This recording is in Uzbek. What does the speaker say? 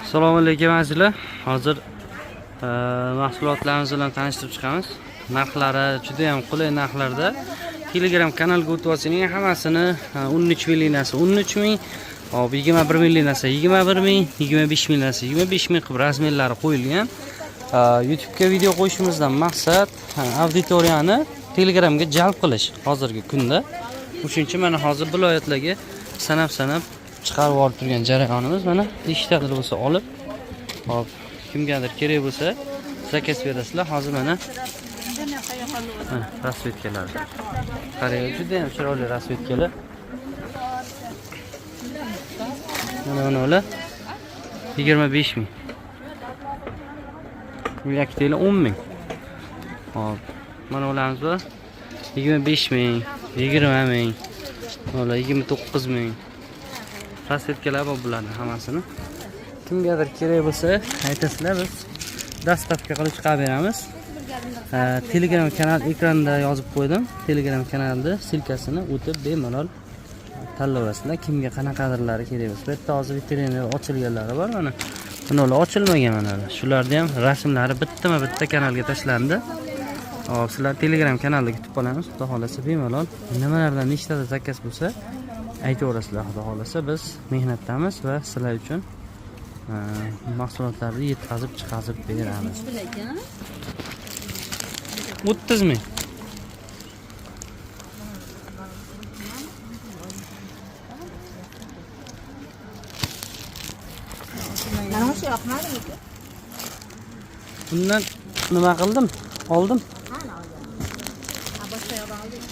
Assalomu alaykum, azizlar. Hozir mahsulotlarimiz bilan tanishtirib chiqamiz. Narxlari juda ham qulay narxlarda. Telegram kanalga o'tib olsangiz, hammasini 13 minglik narsa 13 ming, hop, 21 minglik narsa 21 ming, 25 ming narsa 25 ming qilib razmerlari qo'yilgan. YouTube'ga video qo'yishimizdan maqsad auditoriyani Telegramga jalb qilish hozirgi kunda. O'shuning uchun mana hozir viloyatlarga sanab-sanab chiqarib olib turgan jarayonimiz. Mana nechtadir bo'lsa olib, hop, kimgadir kerak bo'lsa, заказ berasizlar. Hozir mana расцветка lar. Qarang, juda ham chiroyli расцветка lar. Mana ular 25 ming. Bu yaktaklar 10 ming. Hop, mana ularimiz bor. 25 ming, 20 ming. Ular 29 ming. Расцветка lar bor bularni hammasini. Kimgadir kerak bo'lsa, aytasizlar, biz доставка qilib chiqarib beramiz. Telegram kanal ekranda yozib qo'ydim. Telegram kanalda ссылка sini o'tib bemalol tanlayverasizlar. Kimga qanaqadirlari kerak bo'lsa. Bu yerda hozir vitrina ochilganlari bor mana. Mana ular ochilmagan mana. Shularni ham rasmlari bittama-bitta kanalga tashlandi. Hop, sizlar Telegram kanalda kutib qolamiz. Xudo xolasa, bemalol nimalardan nechtada заказ bo'lsa, aytaverasizlar. Xudo xolasa, biz mehnatdamiz va sizlar uchun mahsulotlarni yetkazib chiqazib beramiz. 30 ming. Mana shu yoqmadimi? Bundan nima qildim? Oldim. Ha, boshqa yoqdan oldik.